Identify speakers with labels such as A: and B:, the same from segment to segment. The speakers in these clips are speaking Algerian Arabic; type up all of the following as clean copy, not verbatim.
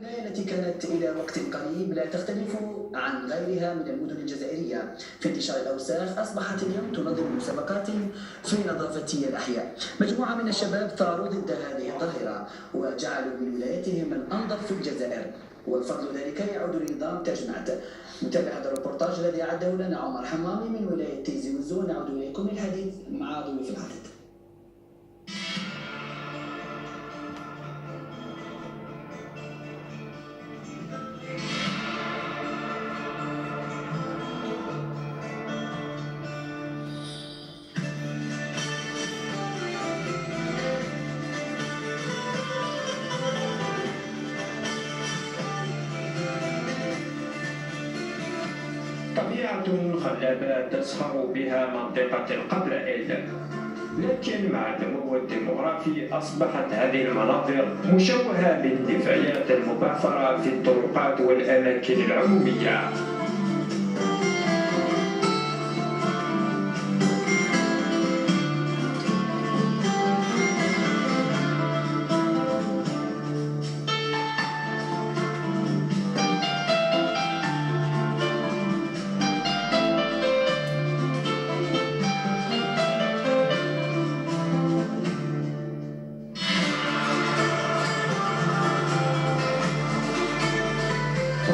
A: الولاية التي كانت إلى وقت قريب لا تختلف عن غيرها من المدن الجزائرية في انتشار الأوساخ، أصبحت اليوم تنظم مسابقات في نظافة الأحياء. مجموعة من الشباب ثاروا ضد هذه الظاهرة وجعلوا من ولايتهم الأنظف في الجزائر، والفضل ذلك يعود لنظام تاجمعت. نتابع هذا الروبورتاج الذي أعده لنا عمر حمامي من ولاية تيزي وزو. نعود إليكم للحديث مع ضيوف العدد.
B: طبيعة خلابة تزخر بها منطقة القبائل، لكن مع النمو الديمغرافي أصبحت هذه المناظر مشوهة بالنفايات المبعثرة في الطرقات والأماكن العمومية.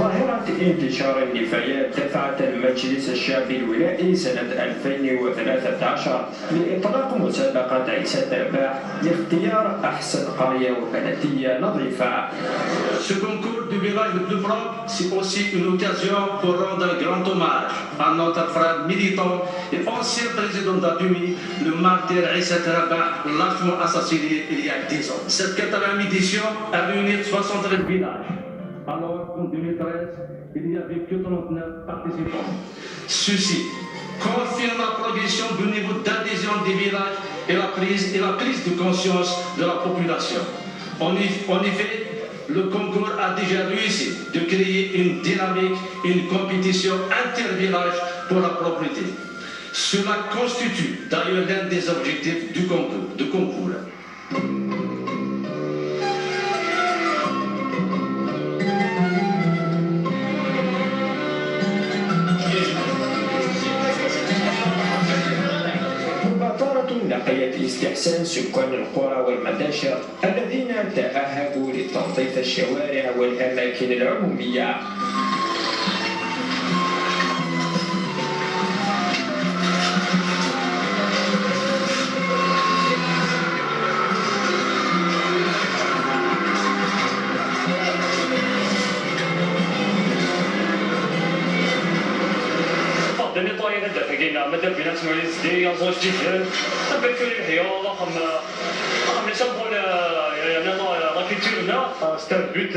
B: ظاهرة انتشار النفايات دفعت المجلس الشعبي الولائي سنة 2013 لإطلاق مسابقة عيسى ترباح لاختيار أحسن قرية وبلدية نظيفة.
C: Ce concours du village le plus propre, c'est aussi une occasion pour rendre un grand hommage à notre frère militant et ancien président d'APUMI, le martyr Aïssa Rabah, lâchement assassiné il y a 10 ans. Cette 4e édition a réuni 73 villages, alors qu'en 2013, il n'y avait que 39 participants. Ceci confirme la progression du niveau d'adhésion des villages et la prise de conscience de la population. En effet, le concours a déjà réussi de créer une dynamique, une compétition inter-village pour la propreté. Cela constitue d'ailleurs l'un des objectifs du concours.
B: لقيت استحسان سكان القرى والمداشر الذين تأهبوا لتنظيف الشوارع والأماكن العمومية.
D: C'est un but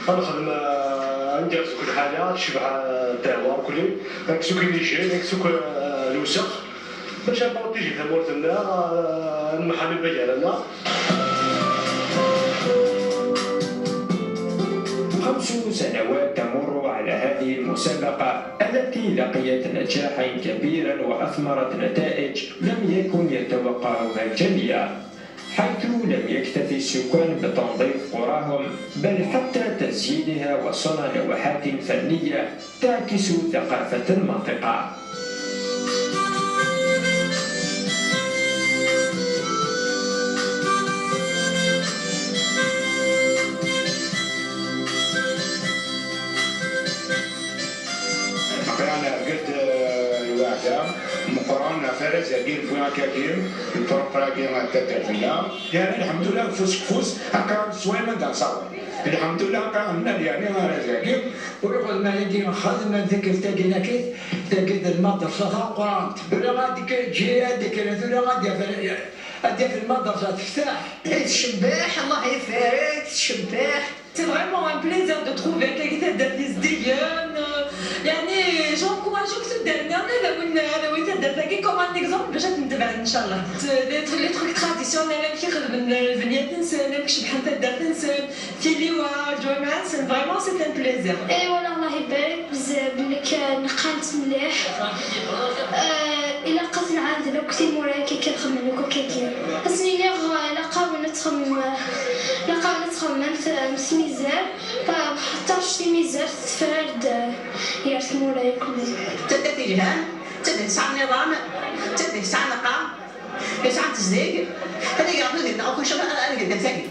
D: نخدم ندير كل حاجة تشبه الدعوة كل نكسوك لي نكسوك الوسخ باش نبروتيجي ثمورتنا المحامي بيانا.
B: 5 سنوات تمر على هذه المسابقة التي لقيت نجاحا كبيرا وأثمرت نتائج لم يكن يتوقعها الجميع، حيث لم يكتفي السكان بتنظيف قراهم بل حتى تزيينها وصنع لوحات فنية تعكس ثقافة المنطقة.
E: يعني الحمد لله فوس فوس هكا سويما نصور الحمد لله قامنا يعني رزاقي
F: ويقول يجي خدمة ذيك تاقينا كيف تاقيت المدرسة قرانت ولا غادي تجي هذيك ولا غادي غادي في المدرسة تفتح
G: الشباح الله يفارق الشباح.
H: C'est vraiment un plaisir de trouver quelqu'un d'Afis يعني j'encourage que تدرنا هذا وين تدرنا comme un exemple باش نتبع ان شاء الله les trucs traditionnels كي يخدم البنيات نسان كيشبح تدار تنسان تيليوا الجوامع نسان vraiment c'est un plaisir.
I: ايوا الله يبارك بزاف بلك نقانت مليح الا قصنا عندنا كثير موراكي كنخدم لكم كيكي خصني لقاو نتخمم لقاو نتخمم مسميزار تقرش تيميزرت تفرد يارث مولاي كل
G: تبدا في جهان تبدا تسعى النظام تبدا تسعى النقا تسعى التزديق هذا يعرفوا ذي كل شيء انا قدام ساكن.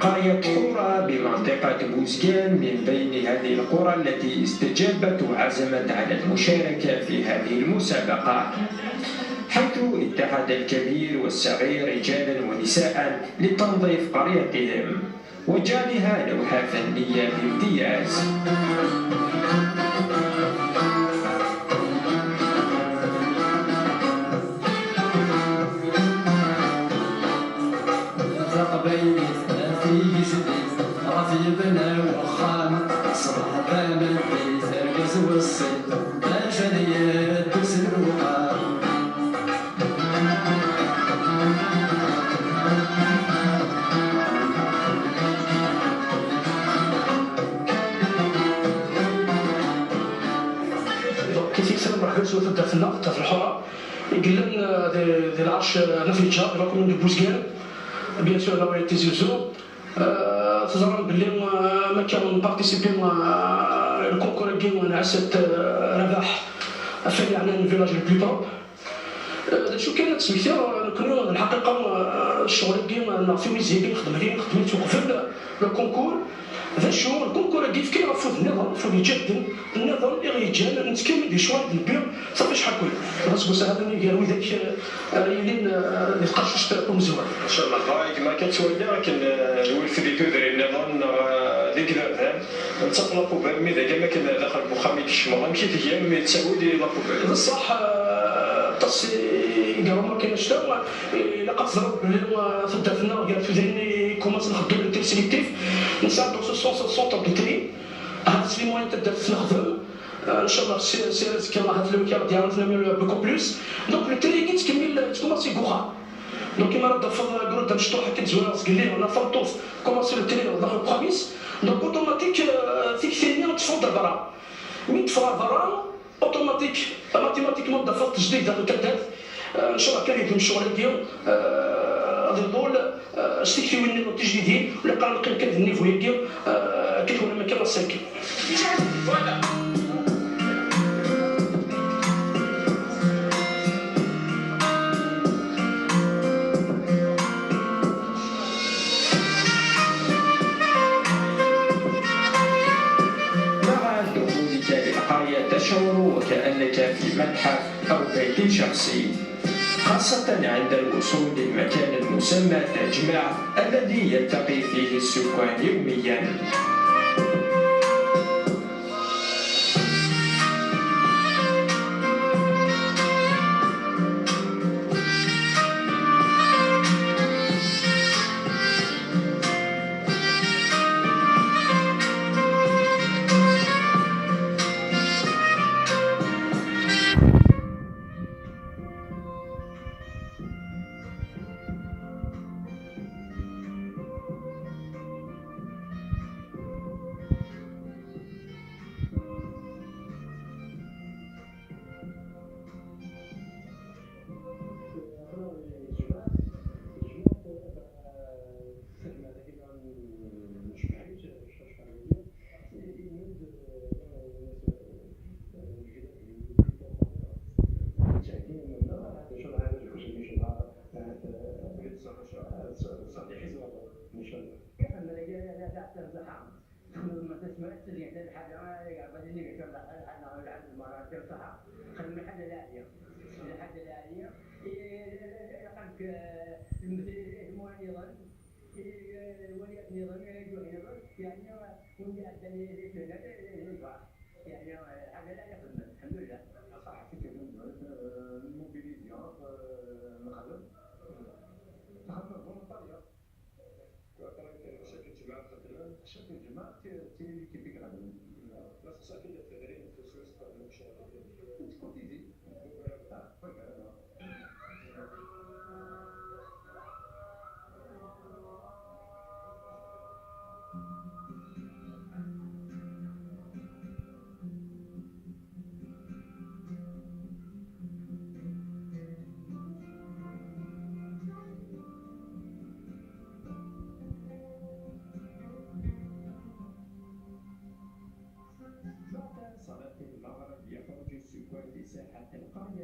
B: قرية حورة بمنطقة بوزقان من بين هذه القرى التي استجابت وعزمت على المشاركة في هذه المسابقة، حيث اتحد الكبير والصغير رجالا ونساء لتنظيف قريتهم وجعلها لوحة فنية بامتياز.
D: تاع الحورة قلنا دي العرش نفيتشا la commune de بوزقان bien sûr la ولاية تيزي وزو تظهر باللي ما كان participer ال concours كي نعست رباح افري عندنا village le plus propre. شو كانت سميتها كنا الحقيقة الشغل كي في ميزي نخدم عليه نخدم توقف le concours ذا شو ال concours كيف كاين فوت النظام فوت يجدد النظام اللي غيجان نتكمل دي شوية البير صافي شحال كل غتقول هذا اللي قالوا ذاك اللي تقشش مزوان
B: ان شاء الله غايك ما كتولي لكن الولف دي تودري النظام ديك ذا نتصف la poubelle mais ذاك ما كان داخل بوخامي كشمر مشي تيام mais تساوي دي la poubelle
D: بصح تصي قالوا ما كاينش تا الا قد بلي تدافنا قالت تودري commence نخدم le tri sélectif نساعد dans ce sens centre de tri هاد les moyens تبدا نخدم ان شاء الله سي رزق الله هاد الوكالة ديالنا beaucoup plus donc le tri كي تكمل تكومونسي كوخا donc كيما راه قرود مشطوحه كتزوينه سكلي ولا فانطوف commencer le tri داخل بخميس donc automatique فيك ثانية تفوض برا من تفرا برا automatique mathématiquement دفرت جديد داخل تدات ان شاء الله كان يدير الشغل ديالو غادي يطول شتي وين التجديدين ولا قال نقيم كان ال niveau يدير كيكون مكان الساكن.
B: مع دخولك للقرية تشعر وكأنك في متحف أو بيت شخصي، خاصة عند الوصول للمكان المسمى تجمع الذي يلتقي فيه السكان يوميا.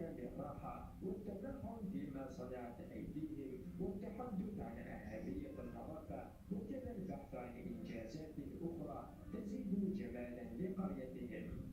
B: فيها للراحة والتمعن فيما صنعت أيديهم والتحدث عن أهمية النظافة وكذا البحث عن إنجازات أخرى تزيد جمالا لقريتهم.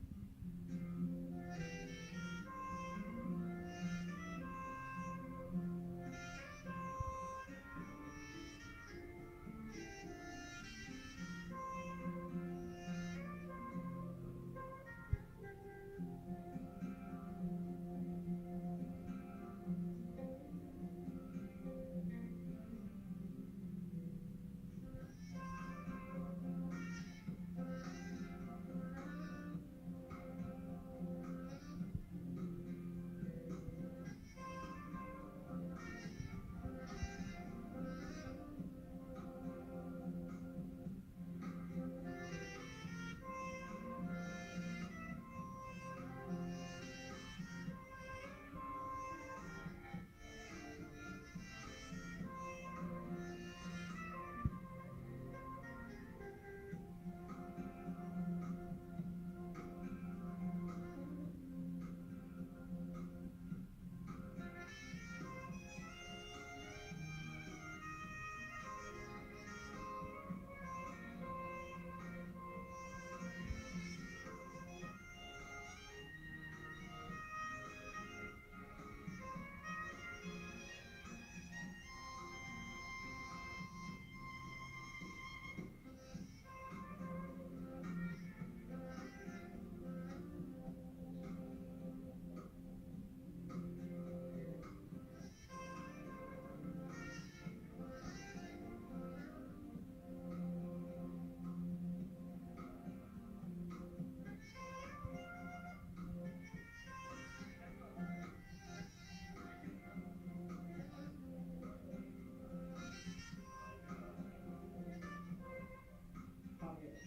B: قرية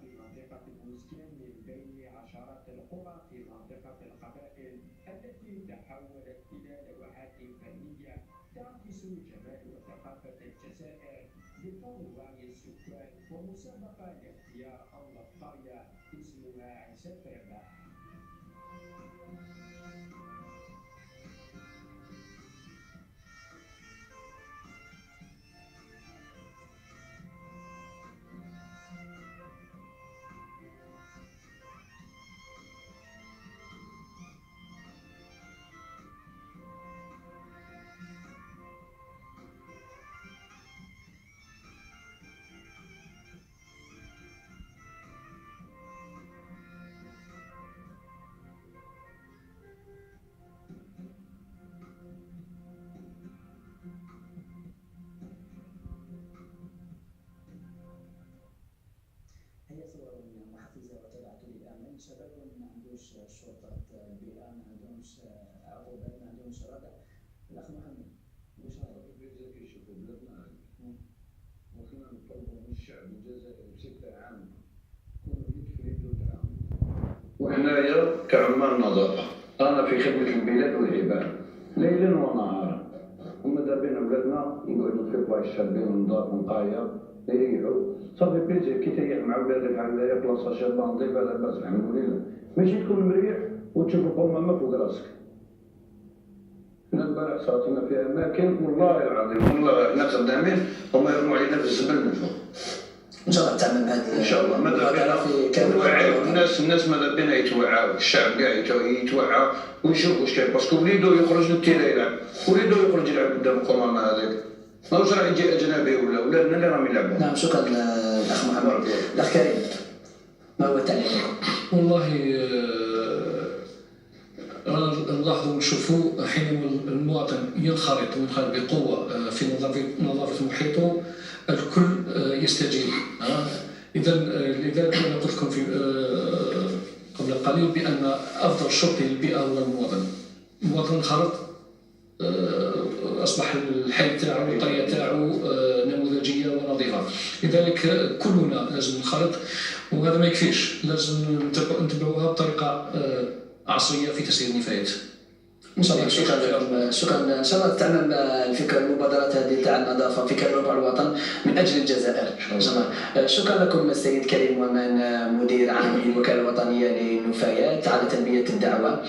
B: في منطقة بوزكان من بين عشرات القرى في منطقة القبائل التي تحولت إلى لوحات فنية تعكس جمال وثقافة الجزائر بفضل وعي السكان ومسابقة لاختيار أنظف قرية اسمها عيسى رباح.
A: هي صور محفزة وتبعث للأمل. شباب ما عندوش شرطة البيئة، ما عندهمش عقوبات، ما عندهمش ردع. الأخ محمد واش رأيك؟
J: كي يشوفوا بلادنا هكذا، وحنا نطلبوا من الشعب الجزائري بصفة عامة كونوا يد في يد وتعاونوا. وحنايا كعمال نظافة رانا في خدمة البلاد والعباد ليلا ونهارا، وماذا بينا ولادنا يقعدوا في بلايص شابين ونضاف ونقايا يريحوا. ça fait plaisir كي تريح مع ولادك هكذايا بلاصة شابه نظيفة لاباس الحمد لله، ماشي تكون مريح وتشوف القمامة فوق راسك. حنا البارح صارت لنا في اماكن والله العظيم والله حنا خدامين هما يرموا علينا في الزبل من فوق.
A: ان شاء الله تعمم هذه
J: ان شاء الله ماذا بينا نوعيو الناس، ماذا بينا يتوعاو، الشعب كاع يتوعى ويشوف واش كاين، parce que وليدو يخرج لل terrain يلعب، وليدو يخرج يلعب قدام القمامة هذيك، ماهوش راح يجي اجنبي ولا ولادنا اللي راهم يلعبوا.
A: نعم شكرا الاخ محمد. الاخ كريم ما هو تعليقك؟
K: والله رانا نلاحظوا ونشوفوا حينما المواطن ينخرط وينخرط بقوة في نظافة محيطه الكل يستجيب. اذا لذلك انا قلت لكم في قبل قليل بان افضل شرطي للبيئة هو المواطن. المواطن انخرط اصبح الحي تاعو والقريه تاعو نموذجيه ونظيفه. لذلك كلنا لازم ننخرط، وهذا ما يكفيش، لازم نتبعوها بطريقة عصرية في تسيير النفايات.
A: ان شاء الله. شكرا لكم، شكرا. ان شاء الله تعمم الفكرة المبادرات هذه تاع النظافة في كامل ربع الوطن من اجل الجزائر. ان شاء الله. شكرا لكم السيد كريم ومان، مدير عام للوكاله الوطنية للنفايات، على تلبية الدعوة.